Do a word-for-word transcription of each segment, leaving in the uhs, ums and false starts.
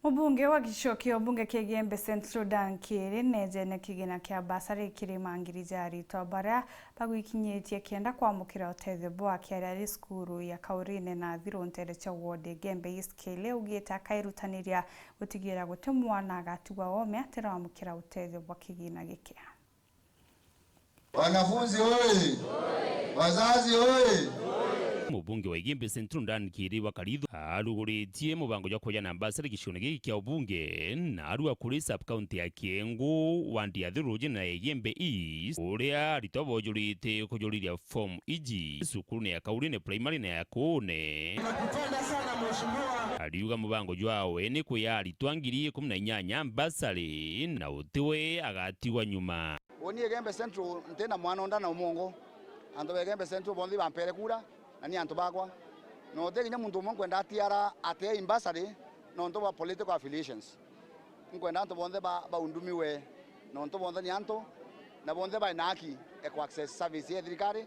Mubunge wa gicigo kia ubunge kia Igembe Central Dan Kiiri neejene kigina kia basari kiri mangiri ja aritwa baria bagwikinyitie kenda kwamukira utethio bwa kiari ari cukuru ya Kaurine na Athiru nteere cia ward Igembe East Kiiri augite akairutaniria gutigira guti mwana agatigwa oome atiramukira utethio bwa kigina giki. Wanafunzi oye! Wazazi oye! Mubunge wa Igembe Central Dan Kiiri wa Karithu aruguritie mubango jwa kujana mbasari gicione giki kia ubunge na arua kuri sub county ya Kiengu, ward ya Athiru na Igembe East, uria aritwa bojurite kujuriria form iji cukurune ya Kaurine Primary na ya Kuune. Nakupenda sana mheshimiwa. Ariuga mubango jwawe ni kuya aritwa ngiri ikumi na inyanya mbasari na utiwe agatigwa nyuma. Uuni Igembe Central ntina mwana o nda na umungu. Antu ba Igembe Central bonthe bampere kura, na ni antu bakwa. Na uti kinya muntu umwe nkwenda atiara ateei mbasari nontu bwa political affiliations. Nkwenda antu bonthe ba, baundumiwe nontu bonthe ni antu, na bonthe bai na haki e ku access service ya thirikari,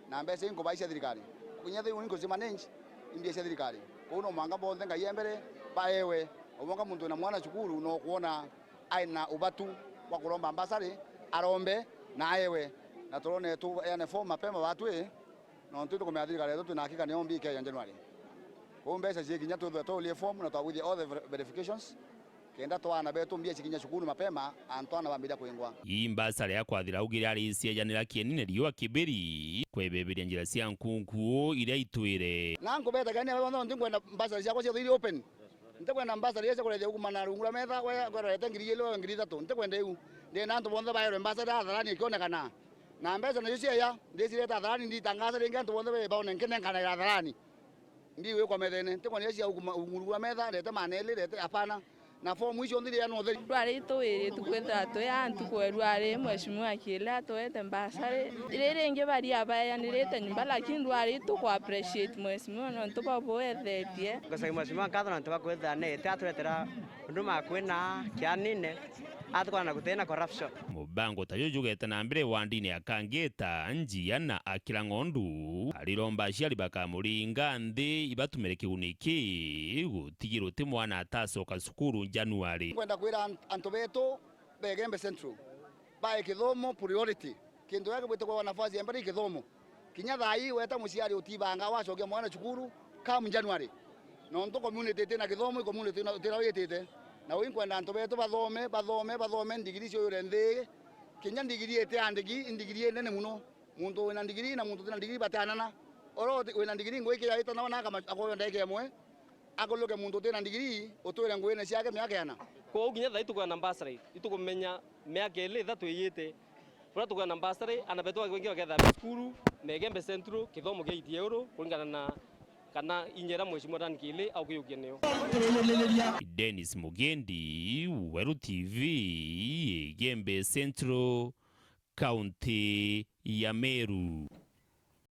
na mbeca inkubai cia thirikari. Kinya thiu inkuci manage imbia cia thirikari. Kou no mwanga bonthe Ngai e mbere baewe. O mwanga muntu wina mwana cukuru no kwona aina ubatu bwa kuromba mbasari, arombe na aewe. Na turone tueane form mapema batwi, nontu tukumenya thirikari yetu twina hakika niyo mbi ikeja January. Kou mbeca cii kinya twithwe twaulie form na twagwithia all the ver-, verifications, kenda twana betu mbia cikinya cukuru mapema, antu ana bambiria kwingwa. Ii mbasari ya kwathira augire ari ciejanira kieni na riua kibiri, kwebeberia njira cia nkunku iria itwire. Na nkubetagia ni bonthe nontu nkwenda mbasari ciakwa ciothe iri open. Ntikwenda mbasari iria cia kurethia kuuma na rungu rwa metha, we, we urete ngiri igiri, we ngiri ithatu. Ntikwenda iu. Ndienda antu bonthe baerwe mbasari atharani ikionekana. Na mbeca nacio cieya, ndicireta atharani, nditangaza ringi antu bonthe be baone nkinenkanagira atharani. Mbi wikwa methene. Ntikwenda iria cia kuuma rungu rwa metha, rete maneli, rete, hapana. Na fomu icio nthiri ya no theri. Rwari itu wiri tukwithira twi antu kwerua ari mheshimiwa Kiele atuete mbasari. Riri ringi bari abaeanirite nyumba, lakini rwari itu ku appreciate mheshimiwa nontu bwa buethetie. Ngocokia mheshimiwa nkatho nontu bwa kwithira nite aturetera undu makwi na kianine, atukwana na gutina corruption. Mubango ta juju jugete na mbere wandini ya Kangeta, Njia na Akira Ng'ondu, ariromba aciari bakamuringa nthi ibatumire kiguni ki gutigira uti mwana atacoka cukuru January. Nkwenda kwira an-, antu betu ba Igembe Central, bae kithomo priority. Kintu gia kibwite kwa nafasi ya mbere i kithomo. Kinya thaa ii weta muciari utibanga wacokia mwana cukuru come January. Nontu community itina kithomo, i community itina, itina witite. Na uu inkwenda antu betu bathome, bathome, bathome, ndigiri ciuyure nthi. Kinya ndigiri iti andiki, i ndigiri inene muno. Muntu wina ndigiri na muntu utina ndigiri batianana. Oro uti-, wina ndigiri ngui kiria itanawa na akama-, akoyo ndagika imwe, akuluke muntu utina ndigiri, utwire nguine ciake miaka iana. Kwou kinya thaa ii tukwenda mbasari, itukumenya miaka ili ithatu iyite. Buria tukwenda mbasari, ana betu bakwingi bakethira be cukuru, Megembe Central, kithomo gia itia iuru, kuringana na kana inya iria mheshimiwa Dan Kiili aukiyukia niyo. Dennis Mugendi, Weru T V, Igembe Central, Kaunti ya Meru.